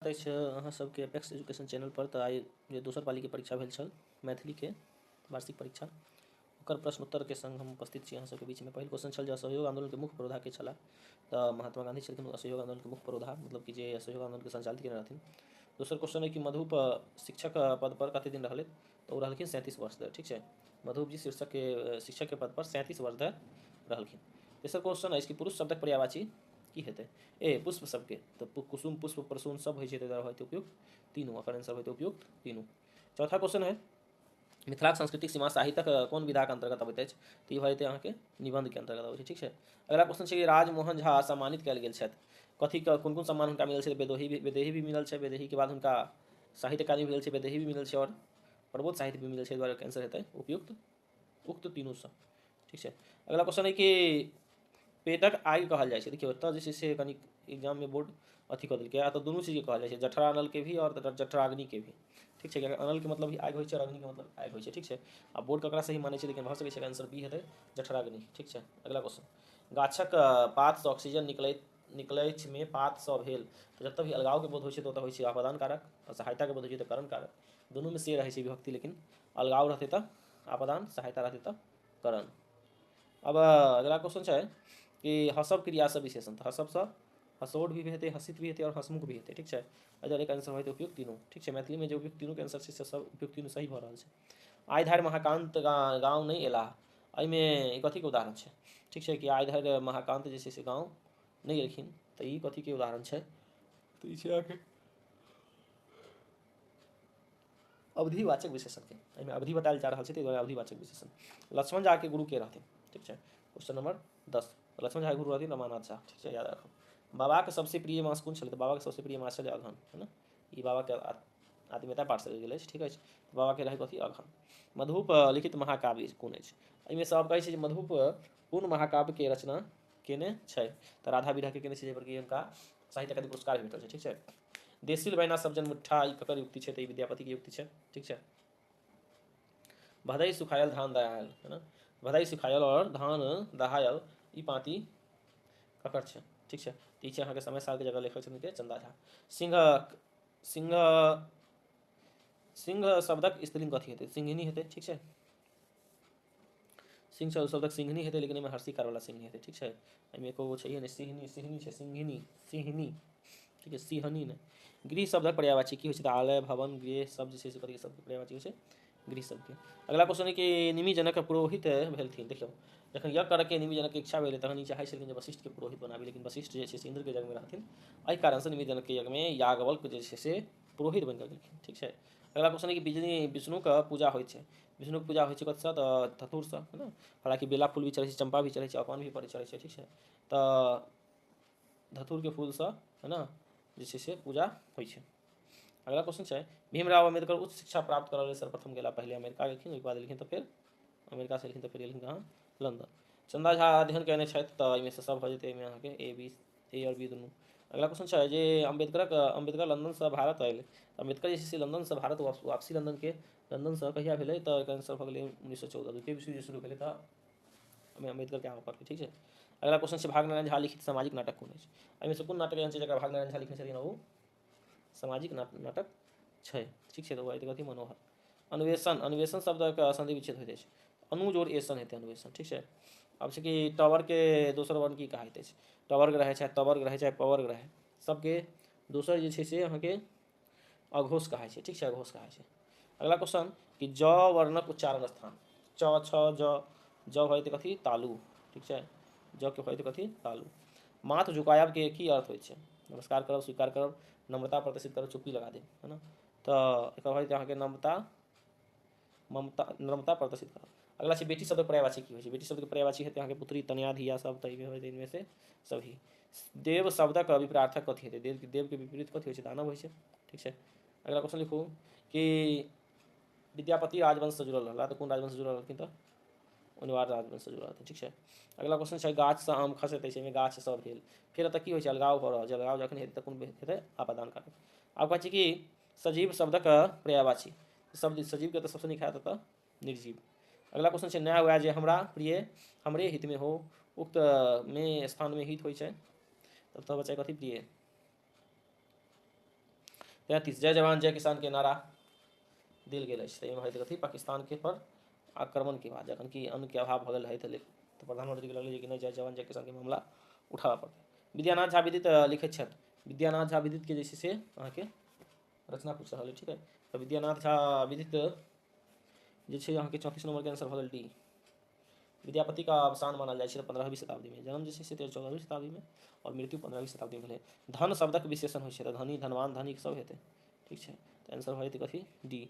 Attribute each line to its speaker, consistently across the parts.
Speaker 1: अछि अहाँ सबके अपेक्स एजुकेशन चैनल पर। तऽ आइ जे दोसर पालीके परीक्षा भेल छल मैथिलीके वार्षिक परीक्षा, ओकर प्रश्न उत्तरके संग हम उपस्थित छी अहाँ सबके बीचमे। पहिल क्वेश्चन छल जे असहयोग आंदोलनके मुख्य पुरोधा के छलाह, तऽ महात्मा गांधी छलखिन असहयोग आंदोलनके मुख्य पुरोधा, मतलब कि जे असहयोग आंदोलनके संचालित केने रहथिन। दोसर क्वेश्चन है कि मधुप शिक्षक पद पर कते दिन रहलै, तऽ ओ रहलखिन 37 वर्ष धरि। ठीक छै, मधुप जी शिक्षक के पद पर 37 वर्ष धरि रहलखिन। तेसर क्वेश्चन अछि कि पुरुष शब्दक पर्यायवाची की हेतै, ए पुष्प सबके, तऽ कुसुम पुष्प प्रसून सब होइ छै, ताहि दुआरे होतै उपयुक्त तीनू, एकर आंसर होतै उपयुक्त तीनू। चौथा क्वेश्चन है मिथिलाक सांस्कृतिक सीमा साहित्यक कोन विधाक अंतर्गत अबैत अछि, तऽ ई भऽ जेतै अहाँके निबंधके अंतर्गत अबै छै। ठीक छै, अगला क्वेश्चन छै कि राजमोहन झा सम्मानित कयल गेल छथि, कथीके कोन कोन सम्मान हुनका मिलल छै, विदेही भी मिलल छै, विदेहीके बाद हुनका साहित्य अकादमी मिलल छै, विदेही भी मिलल छै और प्रबोध साहित्य भी मिलल छै, एहि दुआरे आंसर हेतै उपयुक्त उक्त तीनूसँ। ठीक छै, अगला क्वेश्चन है कि पेटक आगि कहल जाइ छै। देखियौ एतऽ जे छै से कनि एग्जाममे बोर्ड अथी कऽ देलकै, तऽ दुनू चीजके कहल जाइ छै, जठरानलके भी आओर जठराग्निके भी। ठीक छै, कियाकि अनलके मतलब भी आगि होइ छै और अग्निके मतलब आगि होइ छै। ठीक छै, आ बोर्ड ककरा सही मानै छै, लेकिन भऽ सकै छै आंसर बी हेतै जठराग्नि। ठीक छै, अगला क्वेश्चन, गाछक पातसँ ऑक्सीजन निकलैमे पातसँ भेल, तऽ जतऽ भी अलगावके बोध होइ छै तऽ ओतऽ होइ छै अपादान कारक, और सहायताके बोध होइ छै तऽ करण कारक, दुनूमे से रहै छै विभक्ति, लेकिन अलगाव रहतै तऽ अपादान, सहायता रहतै तऽ करण। अब अगला क्वेश्चन छै कि हसब क्रियासँ विशेषण, तऽ हसबसँ हसौट भी हेतै, हसित भी हेतै और हसमुख भी हेतै। ठीक छै, एहि दुआरे आंसर होतै उपयुक्त तीनू। ठीक छै, मैथिलीमे जे उपयुक्त तीनूके आंसर छै से सब उपयुक्त तीनू सही भऽ रहल छै। आइ धरि महाकान्त गाँव नहि एलाह, एहिमे कथीके उदाहरण छै। ठीक छै, कि आइ धरि महाकान्त जे छै से गाँव नहि एलखिन, तऽ ई कथीके उदाहरण छै, तऽ ई छै अहाँके अवधिवाचक विशेषणके, एहिमे अवधि बतायल जा रहल छै, ताहि दुआरे अवधिवाचक विशेषण। लक्ष्मण झा के गुरु के रहथिन। ठीक छै, क्वेश्चन नंबर 10, लक्ष्मण झा के गुरु रहथिन रमानाथ झा। ठीक छै, याद राखब। बाबाके सबसे प्रिय मास कोन छलै, तऽ बाबाके सबसे प्रिय मास छलै अगहन, है ना, ई बाबाके आत्मीयता पाठ से गेल अछि। ठीक अछि, बाबाके रहै कथी, अगहन। मधुप लिखित महाकाव्य कोन अछि, एहिमे सब कहै छै जे मधुप कोन महाकाव्यके रचना केने छै, तऽ राधा विरहके केने छै, जाहिपर कि हुनका साहित्य अकादमी पुरस्कार भेटल छै। ठीक छै, देसिल बैना सब जन मुट्ठा, ई ककर युक्ति छै, तऽ ई विद्यापतिके युक्ति छै। ठीक छै, भदई सुखायल धान दहायल, है ना, भदई सुखायल और धान दहायल, ई पाँति ककर छै। ठीक छै, तऽ ई छै अहाँके समय सालके जगह लेखक छथिन के चंदा झा। सिंह सिंह सिंह शब्दक स्त्रीलिंग कथी हेतै, सिंहिनी हेतै। ठीक छै, सिंह शब्दक सिंहिनी हेतै, लेकिन एहिमे हर्षिकार वाला सिंहनी हेतै। ठीक छै, एहिमे एको गो छैहे नहि, सिंहनी सिंहनी छै, सिंहिनी सिंहनी, ठीक है, सिंहनी नहि। गृह शब्दक पर्यायवाची की होइ छै, तऽ आलय भवन गृह सब जे छै से कथी शब्दके पर्यायवाची होइ छै, गृह शब्दके। अगला क्वेश्चन है कि निमि जनक पुरोहित भेलथिन। देखियौ, जखन यज्ञ करऽके निमि जनकके इच्छा भेलै तखन ई चाहै छलखिन जे वशिष्ठके पुरोहित बनाबी, लेकिन वशिष्ठ जे छै से इन्द्रके यज्ञमे रहथिन, एहि कारणसँ निमि जनकके यज्ञमे याज्ञवल्क्य जे छै से पुरोहित बनि कऽ गेलखिन। ठीक छै, अगला क्वेश्चन है कि विष्णुके पूजा होइ छै, विष्णुके पूजा होइ छै कथीसँ, तऽ धतूरसँ, है ना, हालाँकि बेला फूल भी चढ़ै छै, चम्पा भी चढ़ै छै, अपान भी चढ़ै छै। ठीक छै, तऽ धतूरके फूलसँ, है ना, जे छै से पूजा होइ छै। अगला क्वेश्चन छै भीमराव अम्बेडकर उच्च शिक्षा प्राप्त करऽ लेल सर्वप्रथम गेला, पहिले अमेरिका गेलखिन, ओहिके बाद एलखिन तऽ फेर अमेरिकासँ एलखिन तऽ फेर गेलखिन कहाँ, लंदन। चंदा झा अध्ययन कयने छथि, तऽ एहिमे से सब भऽ जेतै, एहिमे अहाँके ए बी ए और बी दुनू। अगला क्वेश्चन छै जे अम्बेडकर लंदनसँ भारत आयल, अम्बेडकर जे छै से लंदनसँ भारत वापसी लंदनसँ कहिया भेलै, तऽ एकर आंसर भऽ गेलै 1914, द्वितीय विश्वयुद्ध शुरू भेलै तऽ अम्बेडकरके आबऽ पड़लै। ठीक छै, अगला क्वेश्चन छै भागनारायण झा लिखित सामाजिक नाटक कोन अछि, एहिमे से कोन नाटक एहन छै जकरा भागनारायण झा लिखने छथिन, ओ सामाजिक नाटक छै। ठीक छै, तऽ ओ कथी, मनोहर। अन्वेषण, अन्वेषण शब्दक संधि विच्छेद होइत अछि, अनु जोड़ एसन हेतै अन्वेषण। ठीक छै, आब छै कि टवर्गके दोसर वर्ण की कहाइत अछि, टवर्ग रहै चाहे तवर्ग रहै चाहे पवर्ग रहै, सबके दोसर जे छै से अहाँके अघोष कहाइ छै। ठीक छै, अघोष कहाइ छै। अगला क्वेश्चन कि ज वर्णक उच्चारण स्थान, च छ ज, ज भऽ जेतै कथी, तालु। ठीक छै, ज के भऽ जेतै कथी, तालु। माथ झुकायब के की अर्थ होइ छै, नमस्कार करब, स्वीकार करब, नम्रता प्रदर्शित करब, चुप्पी लगा देब, है ना, तऽ एकर भऽ जेतै अहाँके नम्रता, ममता, नम्रता प्रदर्शित करब। अगला छै बेटी शब्दक पर्यायवाची की होइ छै, बेटी शब्दके पर्यायवाची हेतै अहाँके पुत्री, तनया, धिया सब, तऽ एहिमे होइ इनमें से सभी। देव शब्दक विपरीतार्थक कथी हेतै, देव देवके विपरीत कथी होइ छै, दानव होइ छै। ठीक छै, अगला क्वेश्चन लिखू कि विद्यापति राजवंशसँ जुड़ल रहला, तऽ कोन राजवंशसँ जुड़ल रहलखिन, तऽ ओनिवार राजवंशसँ जुड़ल रहथिन। ठीक छै, अगला क्वेश्चन छै गाछसँ आम खसैत अछि, एहिमे गाछ सब भेल, फेर एतऽ की होइ छै, अलगाव भऽ रहल छै, अलगाव जखन हेतै तऽ कोन हेतै, आपादान कारक। आब कहै छै कि सजीव शब्दक पर्यायवाची, शब्द सजीवके तऽ सबसँ नीक हैत एतऽ निर्जीव। अगला क्वेश्चन छै न्याय वएह जे हमरा प्रिय हमरे हितमे हो, उक्त मे स्थानमे हित होइ छै, तब तऽ बच्चा कथी प्रिय। 33 जय जवान जय किसान के नारा देल गेल अछि, तऽ एहिमे होइत कथी? पाकिस्तान के पर आक्रमण के बाद, जखन कि अन्न के अभाव भऽ गेल रहै तऽ प्रधानमंत्री के लगलै जे कि नहि, जय जवान जय किसान के मामला उठाबऽ पड़तै। विद्यानाथ झा विदित लिखैत छथि। विद्यानाथ झा विदित के जे छै से अहाँके रचना पूछ रहल है, ठीक है। तऽ विद्यानाथ झा विदित जे छै अहाँके 34 नंबर के आंसर भऽ गेल डी। विद्यापति का अवसान मानल जाइ छै 15वीं शताब्दी में, जन्म जे छै से 14वीं शताब्दी में और मृत्यु 15वीं शताब्दी में भेलै। धन शब्दक विशेषण होइ छै, तऽ धनी, धनवान, धनिक सब हेतै, ठीक छै। तऽ आंसर भऽ जेतै कथी? डी।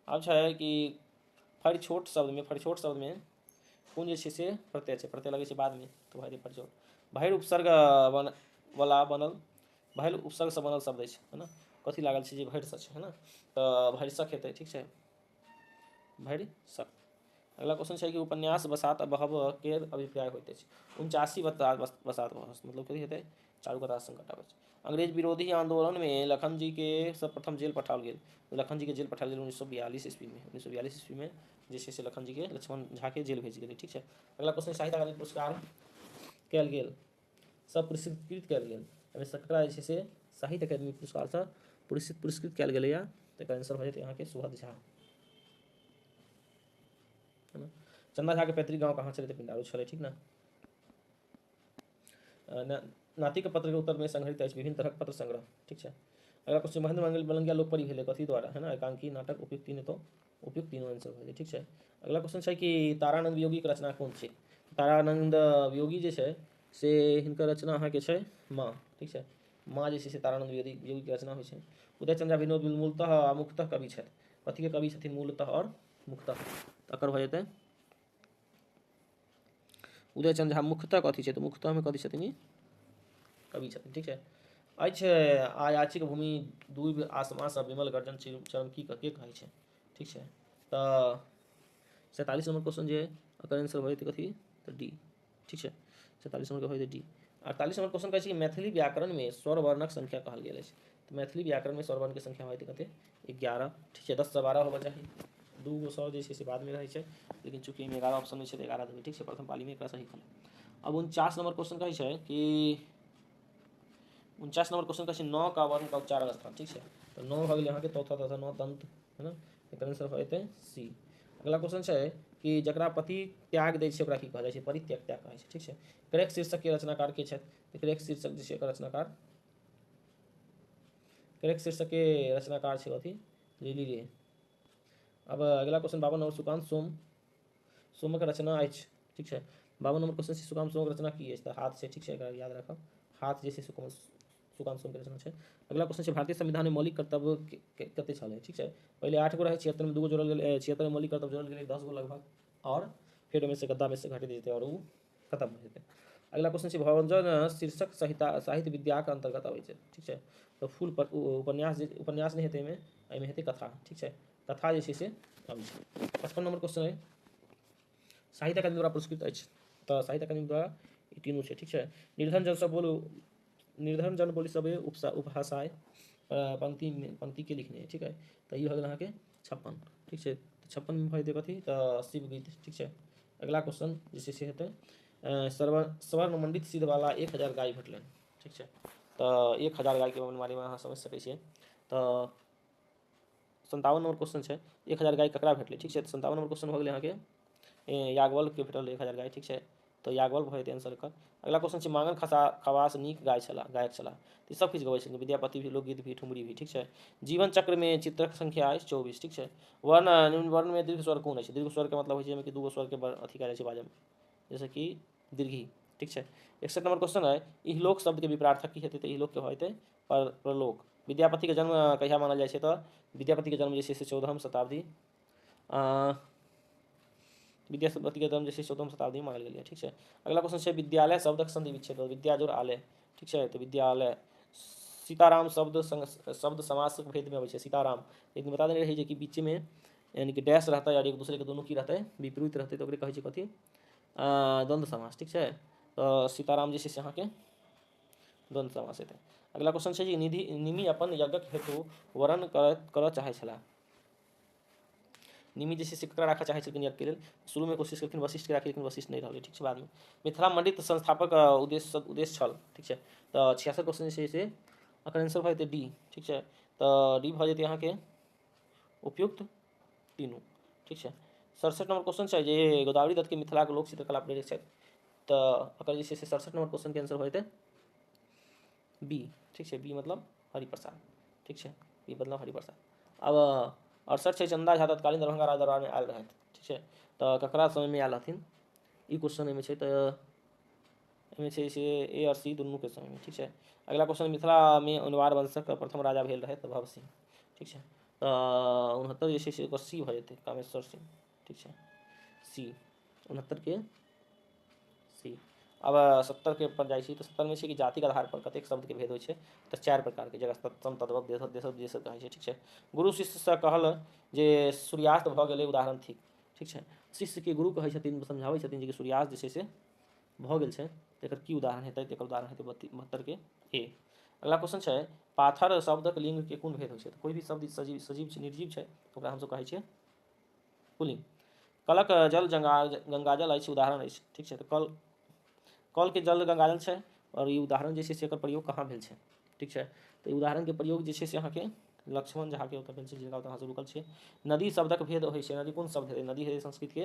Speaker 1: आब छै कि फरिछोट शब्द में, फरिछोट शब्द में कोन जे छै से प्रत्यय छै? प्रत्यय लगै छै बादमे तऽ भऽ जेतै फरिछोट। भैर उपसर्ग वाला बनल, भैर उपसर्गसँ बनल शब्द अछि, है ना? कथी लागल छै जे भरिसँ छै, है ना? तऽ भरिसक हेतै, ठीक छै, भरिसक। अगला क्वेश्चन छै कि उपन्यास बसात बहब के अभिप्राय होइत अछि। 79 बसात बहब मतलब कथी हेतै? चारू कता संकट आबै छै। अंग्रेज विरोधी आंदोलन में लखन जी के सर्वप्रथम जेल पठाओल गेल। लखन जी के जेल पठाओल गेल 1942 ईस्वी में। 1942 ईस्वी में जे छै से लखन जी के, लक्ष्मण झा के जेल भेज गेलै, ठीक छै। अगला क्वेश्चन, साहित्य अकादमी पुरस्कार कयल गेल, सब पुरस्कृत कयल गेल, एहिमे ककरा जे छै से साहित्य अकादमी पुरस्कारसँ पुरस्कृत कयल गेलैया? तऽ एकर आंसर भऽ जेतै अहाँके सुभद झा, है ना? चंदा झा के पैतृक गाँव कहाँ छलै? तऽ पिंडारू छलै, ठीक ने। नातिक पत्र के उत्तर में संग्रहित अछि विभिन्न तरहक पत्र संग्रह, ठीक छै। अगला क्वेश्चन, महेंद्र मंगल मलंगिया लोकपरी भेलै कथी द्वारा, है ना? एकांकी, नाटक, उपयुक्त तीन, तो उपयुक्त तीनों आंसर भऽ गेलै, ठीक छै। अगला क्वेश्चन छै कि तारानंद वियोगी के रचना कोन छै? तारानंद वियोगी जे छै से हिनकर रचना अहाँके छै माँ, ठीक छै। माँ जे छै से तारानंद वियोगी के रचना होइ छै। उदय चंद्र विनोद मूलतः आ मुख्यतः कवि छथि। कथी के कवि छथिन मूलतः और मुख्यतः? तकर भऽ जेतै उदय चंद्र झा मुख्यतः कथी छै? तऽ मुख्यतः मे कथी छथिन? ई कवि छथिन, ठीक छै। अछि आयाचिक भूमि दूब आसमा सब विमल गर्जन चरम की के कहै छै, ठीक छै। तऽ 47 नंबर क्वेश्चन जे एकर आंसर भऽ जेतै कथी? तऽ डी, ठीक छै। 47 नंबर के भऽ जेतै डी। 48 नंबर क्वेश्चन कहै छै कि मैथिली व्याकरण में स्वर वर्णक संख्या कहल गेल अछि। तऽ मैथिली व्याकरण में स्वर वर्ण के संख्या भऽ जेतै कते? 11, ठीक छै। 10 से 12 होबऽ चाही, 2 गो स्वर जे छै से बादमे रहै छै, लेकिन चूँकि एहिमे 11 ऑप्शन छै तऽ 11 देबै, ठीक छै। प्रथम पालीमे एकरा सही कहलै। अब 49 नंबर क्वेश्चन कहै छै कि 49 नंबर क्वेश्चन कहै छै नौ का वर्ण का उच्चारण स्थान, ठीक छै। तऽ 9 भऽ गेलै अहाँके चौथा तथा 9 दंत, है ना? एकर आंसर भऽ जेतै सी। अगला क्वेश्चन छै कि जकरा पति त्याग दै छै ओकरा की कहल जाइ छै? परित्यक्ता कहै छै, ठीक छै। क्रैक शीर्षक के रचनाकार के छथि? तऽ क्रैक शीर्षक जे छै एकर रचनाकार, क्रैक शीर्षक के रचनाकार छै कथी? लिली रे। अब अगला क्वेश्चन 52 नंबर, सुकांत सोमक रचना अछि, ठीक छै। 52 नंबर क्वेश्चन छै सुकांत सोमक रचना की अछि? तऽ हाथ छै, ठीक छै, एकरा याद राखब, हाथ जे छै सुकांत सोम के रचना छै। अगला क्वेश्चन छै भारतीय संविधान में मौलिक कर्तव्य कते छलै, ठीक छै। पहिले 8 गो रहै, 76 में 2 गो जोड़ल गेलै, 76 में मौलिक कर्तव्य जोड़ल गेलै 10 गो लगभग, और फेर ओहिमे से गद्दा में से घटि जेतै और ओ खत्म भऽ जेतै। अगला क्वेश्चन छै भवनजन शीर्षक साहित्य विद्याक अंतर्गत अबै छै, ठीक छै। तऽ फूल पर उपन्यास जे उपन्यास नहि हेतै एहिमे, एहिमे हेतै कथा, ठीक छै। कथा जे छै से अबै छै। 55 नंबर क्वेश्चन है साहित्य अकादमी द्वारा पुरस्कृत अछि। तऽ साहित्य अकादमी द्वारा ई तीनू छै, ठीक छै। निर्धन जन सब बोलू, निर्धन जन बोली सब उपहासाय पंक्ति पंक्ति के लिखने है, ठीक है। तऽ ई भऽ गेल अहाँके 56, ठीक छै। 56 में भऽ जेतै कथी? तऽ शिव गीत, ठीक छै। अगला क्वेश्चन जे छै से हेतै स्वर्णमंडित सिद्धवाला 1000 गाय भेटलनि, ठीक छै। तऽ 1000 गायके बारेमे अहाँ समझि सकै छियै। तऽ 57 नंबर क्वेश्चन छै 1000 गाय ककरा भेटलै, ठीक छै। तऽ 57 नंबर क्वेश्चन भऽ गेलै अहाँके याज्ञवल्क्यके भेटल 1000 गाय, ठीक छै। तऽ याज्ञवल्क्य भऽ जेतै आंसर एकर। अगला क्वेश्चन छै मांगन खवास नीक गाय छलाह, गायक छलाह, तऽ सब किछु गबै छथिन, विद्यापति भी, लोकगीत भी, ठुमरी भी, ठीक छै। जीवन चक्र में चित्रक संख्या अछि 24, ठीक छै। वर्ण निम्न वर्ण में दीर्घ स्वर कोन अछि? दीर्घ स्वर के मतलब होइ छै जाहिमे कि 2 गो स्वर के अथी कयल जाइ छै बाजऽमे, जैसे कि दीर्घी, ठीक छै। 61 नंबर क्वेश्चन है इहलोक शब्द के विपरार्थक की हेतै? तऽ इहलोक के होतै परलोक। विद्यापति के जन्म कहिया मानल जाइ छै? तऽ विद्यापति के जन्म जे छै से 14वीं शताब्दी, विद्यापति के जन्म जे छै 14वीं शताब्दी मानल गेलै, ठीक छै। अगला क्वेश्चन छै विद्यालय शब्दक संधि विच्छेद, विद्या जोड़ आलय, ठीक छै। तऽ विद्यालय सीताराम शब्द शब्द समास भेद में अबै छै सीताराम। एक दिन बता देने रही जे कि बीच में यानी कि डैश रहतै और एक दूसरे के दोनों की रहतै, विपरीत रहतै, तऽ ओकरे कहै छै कथी? द्वंद्व समास, ठीक छै। तऽ सीताराम जे छै से अहाँके द्वंद्व समास हेतै। अगला क्वेश्चन छै जे निमि अपन यज्ञक हेतु वरण करऽ चाहै छलाह। निमि जे छै से ककरा राखऽ चाहै छलखिन यज्ञके लेल? शुरूमे कोशिश केलखिन वशिष्ठके राखी, लेकिन वशिष्ठ नहि रहलै, ठीक छै। बादमे मिथिला मंडित संस्थापक उद्देश्य छल, ठीक छै। तऽ 66 क्वेश्चन जे छै से एकर आंसर भऽ जेतै डी, ठीक छै। तऽ डी भऽ जेतै अहाँके उपयुक्त तीनू। ठीक छै, 67 नंबर क्वेश्चन छै जे गोदावरी दत्त के मिथिलाके लोक चित्रकला प्रेरक छथि, तऽ एकर जे छै से 67 नंबर क्वेश्चन के आंसर भऽ जेतै बी। ठीक छै, बी मतलब हरिप्रसाद। ठीक छै, बी मतलब हरिप्रसाद। अब 68 छै चंदा झा तत्कालीन दरभंगा राज दरबारमे आयल रहथि। ठीक छै, तऽ ककरा समयमे आयल रहथिन ई क्वेश्चन एहिमे छै, तऽ एहिमे छै से ए आओर सी दुनूके समयमे। ठीक छै, अगला क्वेश्चन मिथिलामे ओनवार वंशक प्रथम राजा भेल रहै तऽ भव सिंह। ठीक छै, तऽ 69 जे छै से ओकर सी भऽ जेतै कामेश्वर सिंह। ठीक छै, सी 69 के सी। अब 70 के पर जाइ छी तऽ 70 मे छै कि जातिके आधार पर कतेक शब्दके भेद होइ छै, तऽ 4 प्रकारके, जकरा तत्सम तद्भव देशज जे सब कहै छै। ठीक छै, गुरु शिष्यसँ कहल जे सूर्यास्त भऽ गेलै उदाहरण थिक। ठीक छै, शिष्यके गुरु कहै छथिन, समझाबै छथिन जे कि सूर्यास्त जे छै से भऽ गेल छै, तऽ एकर की उदाहरण हेतै, तऽ एकर उदाहरण हेतै 72 के ए। अगला क्वेश्चन छै पाथर शब्दक लिंगके कोन भेद होइ छै, तऽ कोइ भी शब्द सजीव सजीव छै निर्जीव छै तऽ ओकरा हमसब कहै छियै पुलिंग। कलक जल गंगाजल अछि उदाहरण अछि। ठीक छै, तऽ कल के जल गंगाजल छै और ई उदाहरण जे छै से एकर प्रयोग कहाँ भेल छै। ठीक छै, तऽ ई उदाहरणके प्रयोग जे छै से अहाँके लक्ष्मण झाके ओतऽ भेल छै, जिनका ओतऽ अहाँसब रुकल छियै। नदी शब्दक भेद होइ छै, नदी कोन शब्द हेतै, नदी हेतै संस्कृतके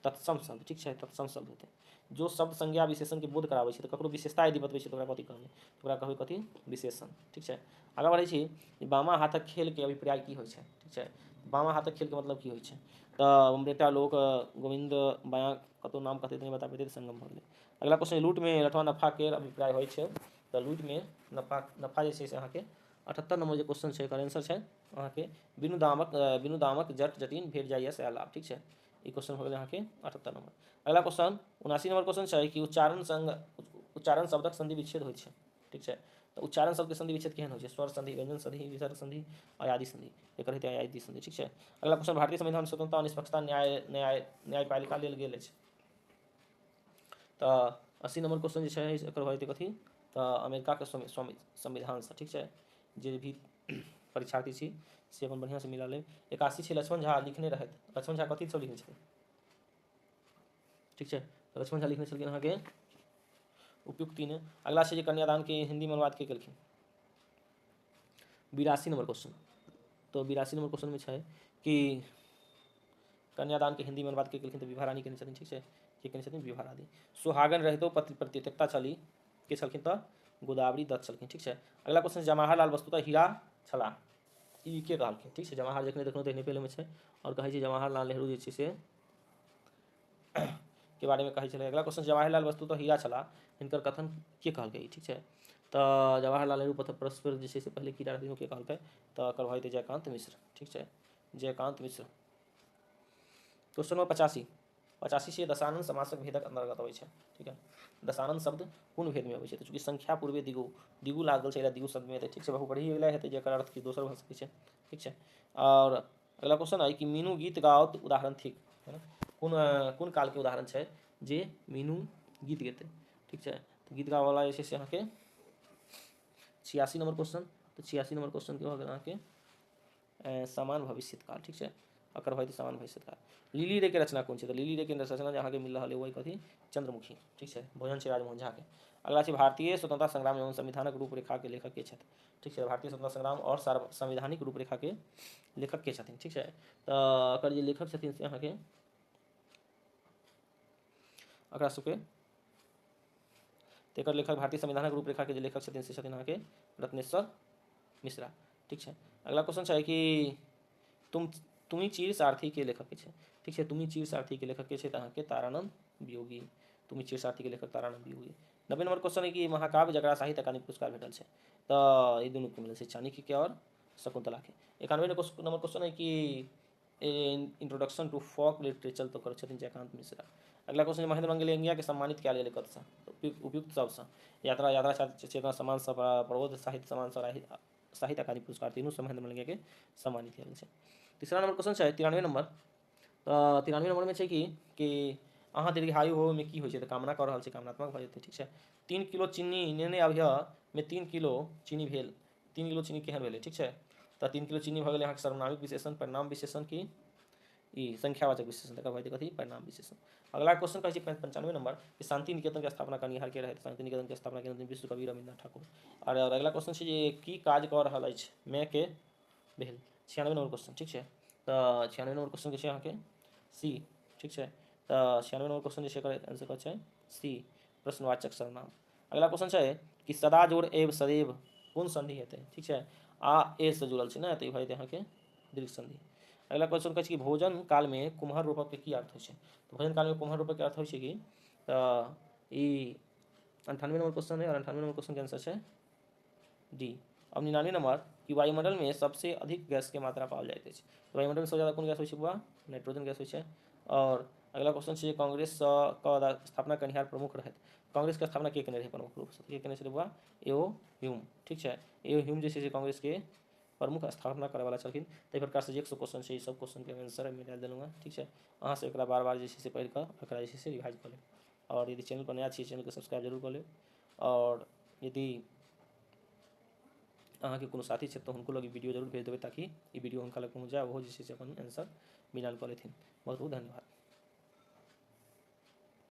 Speaker 1: तत्सम शब्द। ठीक छै, तत्सम शब्द हेतै जो शब्द संज्ञा विशेषणके बोध कराबै छै, तऽ ककरो विशेषता यदि बतबै छै तऽ ओकरा कथी कहबै, तऽ ओकरा कहबै कथी विशेषण। ठीक छै, आगाँ बढ़ै छी, बामा हाथक खेलके अभिप्राय की होइ छै। ठीक छै, बामा हाथक खेलके मतलब की होइ छै, तऽ बेटा लोक गोविन्द बायाँ कतहु नाम कहतै तऽ नहि बता पेतै, तऽ संगम भऽ गेलै। अगला क्वेश्चन लूटमे लठवा नफाके अभिप्राय होइ छै, तऽ लूटमे नफा नफा जे छै से अहाँके 78 नंबर जे क्वेश्चन छै एकर आंसर छै अहाँके बिनु दामक जट जटिन भेट जाइए सएह लाभ। ठीक छै, ई क्वेश्चन हो गेलै अहाँके 78 नंबर। अगला क्वेश्चन 79 नंबर क्वेश्चन छै कि उच्चारण शब्दक संधि विच्छेद होइ छै। ठीक छै, तऽ उच्चारण शब्दके संधि विच्छेद केहन होइ छै, स्वर संधि, व्यंजन संधि, विसर्ग संधि, अयादि संधि, एकर हेतै अयादि संधि। ठीक छै, अगला क्वेश्चन भारतीय संविधान स्वतंत्रता निष्पक्षता न्याय न्याय न्यायपालिका लेल गेल अछि, तऽ 80 नंबर क्वेश्चन जे छै एकर भऽ जेतै कथी, तऽ अमेरिकाके संविधानसँ। ठीक छै, जे भी परीक्षार्थी छी से अपन बढ़िआँसँ मिला लेब। 81 छै लक्ष्मण झा लिखने रहथि, लक्ष्मण झा कथी सब लिखने छथिन। ठीक छै, लक्ष्मण झा लिखने छलखिन अहाँके उपयुक्त तीन। अगला छै जे कन्यादान के हिन्दीमे अनुवाद के केलखिन, 82 नंबर क्वेश्चन। तऽ 82 नंबर क्वेश्चनमे छै कि कन्यादान के हिन्दीमे अनुवाद के केलखिन, तऽ विभा रानी केने छथिन। ठीक छै, के केने छथिन, विभा रानी। सुहागन रहितो पति प्रतित्यक्ता छली, के छलखिन, तऽ गोदावरी दत्त छलखिन। ठीक छै, अगला क्वेश्चन जवाहरलाल वस्तुतः हीरा छलाह, ई के कहलखिन। ठीक छै, जवाहर जखने देखलहुँ तखने पहिले मे छै और कहै छै जवाहरलाल नेहरू जे छै से के बारेमे कहै छलै। अगला क्वेश्चन जवाहरलाल वस्तुतः हीरा छलाह, हिनकर कथन के कहलकै। ठीक छै, तऽ जवाहरलाल नेहरू परस्पर जे छै से पहिले कीड़ा रहथिन, के कहलकै, तऽ एकर भऽ जेतै जयकांत मिश्र। ठीक छै, जयकांत मिश्र। क्वेश्चन नंबर 85 85 से दशानन समासक भेदक अन्तर्गत अबै छै। ठीक है, दशानन शब्द कोन भेदमे अबै छै, तऽ चूँकि संख्या पूर्वे दिगु दिगु लागल छै, दिगु शब्दमे हेतै। ठीक छै, बहुब्रीहि वला हेतै जकर अर्थ कि दोसर भऽ सकै छै। ठीक छै, और अगला क्वेश्चन है कि मीनू गीत गाओत उदाहरण थिक, है ना, कोन कोन कालके उदाहरण छै जे मीनू गीत गेतै। ठीक छै, तऽ गीत गाबऽवला जे छै से अहाँके 86 नंबर क्वेश्चन, तऽ 86 नंबर क्वेश्चन के भऽ गेल अहाँके समान भविष्यत काल। ठीक छै, एकर भऽ जेतै समान भविष्यत काल। लिली रे के रचना कोन छै, तऽ लिली रे के रचना जे अहाँके मिल रहल है वही कथी, चंद्रमुखी। ठीक छै, भोजन छै राजमोहन झा के। अगला छै भारतीय स्वतंत्रता संग्राम एवं संविधानक रूपरेखा के लेखक के छथि। ठीक छै, भारतीय स्वतंत्रता संग्राम और संवैधानिक रूपरेखा के लेखक के छथिन। ठीक छै, तऽ एकर जे लेखक छथिन से अहाँके एकरा सबके एकर लेखक भारतीय संविधानक रूपरेखा के जे लेखक छथिन से छथिन अहाँके रत्नेश्वर मिश्रा। ठीक छै, अगला क्वेश्चन छै कि तुमी चीर सारथी के लेखक के छै। ठीक छै, तुमी चीर सारथी के लेखक के छै, तऽ अहाँके तारानंद वियोगी। तुमी चीर सारथी के लेखक तारानंद वियोगी। 90 नंबर क्वेश्चन है कि महाकाव्य जकरा साहित्य अकादमी पुरस्कार भेटल छै, तऽ ई दुनूके मिलल छै, चाणक्य के और शकुंतला के। 91 नंबर क्वेश्चन है कि इंट्रोडक्शन टू फोक लिटरेचर तो करै छथिन जयकांत मिश्रा। अगला क्वेश्चन महेंद्र मंगल के सम्मानित कयल गेलै कतसँ, उपयुक्त सबसँ, यात्रा यात्रा चेतना सम्मान प्रबोध साहित्य सम्मान साहित्य अकादमी पुरस्कार, तीनू से महेंद्र मलंगिया के सम्मानित कयल गेल छै। तीसरा नंबर क्वेश्चन छै 93 नंबर, तऽ 93 नंबरमे छै कि अहाँ दीर्घायु होमे की होइ छै, तऽ कामना कऽ रहल छै, कामनात्मक भऽ जेतै। ठीक छै, 3 किलो चीनी नेने अभिय मे 3 किलो चीनी भेल, 3 किलो चीनी केहन भेलै। ठीक छै, तऽ 3 किलो चीनी भऽ गेलै अहाँके सर्वनामिक विशेषण, परिणाम विशेषण की ई संख्यावाचक विशेषण, तकर बाद कथी परिणाम विशेषण। अगला क्वेश्चन कहै छै 95 नंबर कि शांति निकेतन के स्थापना कनिहार के रहै, शांति निकेतन के स्थापना केने विश्व कवि रविन्द्रनाथ ठाकुर। और अगला क्वेश्चन छै जे की काज कऽ रहल अछि मे के भेल। 96 नंबर क्वेश्चन, ठीक छै। तऽ 96 नंबर क्वेश्चन के छै अहाँके सी, ठीक छै। तऽ 96 नंबर क्वेश्चन जे छै एकर आंसर कथी छै? सी, प्रश्नवाचक सर्वनाम। अगला क्वेश्चन छै कि सदा जोड़ एव सदैव कोन संधि हेतै? ठीक छै, आ ए से जुड़ल छै ने, तऽ ई भऽ जेतै अहाँके दीर्घ संधि। अगला क्वेश्चन कहै छै कि भोजन कालमे कुम्हर रोपब के की अर्थ होइ छै? तऽ भोजन कालमे कुम्हर रोपब के अर्थ होइ छै कि, तऽ ई 98 नंबर क्वेश्चन है और 98 नंबर क्वेश्चन के आंसर छै डी। अब 99 नंबर कि वायुमंडल में सबसे अधिक गैस के मात्रा पाओल जाइत अछि। वायुमंडल में सबसे ज्यादा कोन गैस होइ छै बुआ? नाइट्रोजन गैस होइ छै। और अगला क्वेश्चन छै कांग्रेस क स्थापना कनिहार प्रमुख रहथि। कांग्रेस के स्थापना के केने रहै प्रमुख रूप से? के केने छलै बुआ? एओ ह्यूम, ठीक छै। एओ ह्यूम जे छै से कांग्रेस के प्रमुख स्थापना करय वाला छलखिन। ताहि प्रकार से 100 क्वेश्चन छै, ई सब क्वेश्चन के आंसर एहिमे डालि देलहुँ हँ, ठीक छै। अहाँ सब एकरा बार बार जे छै से पढ़ि कऽ एकरा जे छै से रिवाइज कऽ लेब। और यदि चैनल पर नया छी, चैनलके सब्सक्राइब जरूर कऽ लेब। और यदि अहाँके कोनो साथी छथि तऽ हुनको लग ई वीडियो जरूर भेज देबै, ताकि ई वीडियो हुनका लग पहुँच जाय, ओहो जे छै से अपन आंसर मिलान कऽ लेथिन। बहुत बहुत धन्यवाद।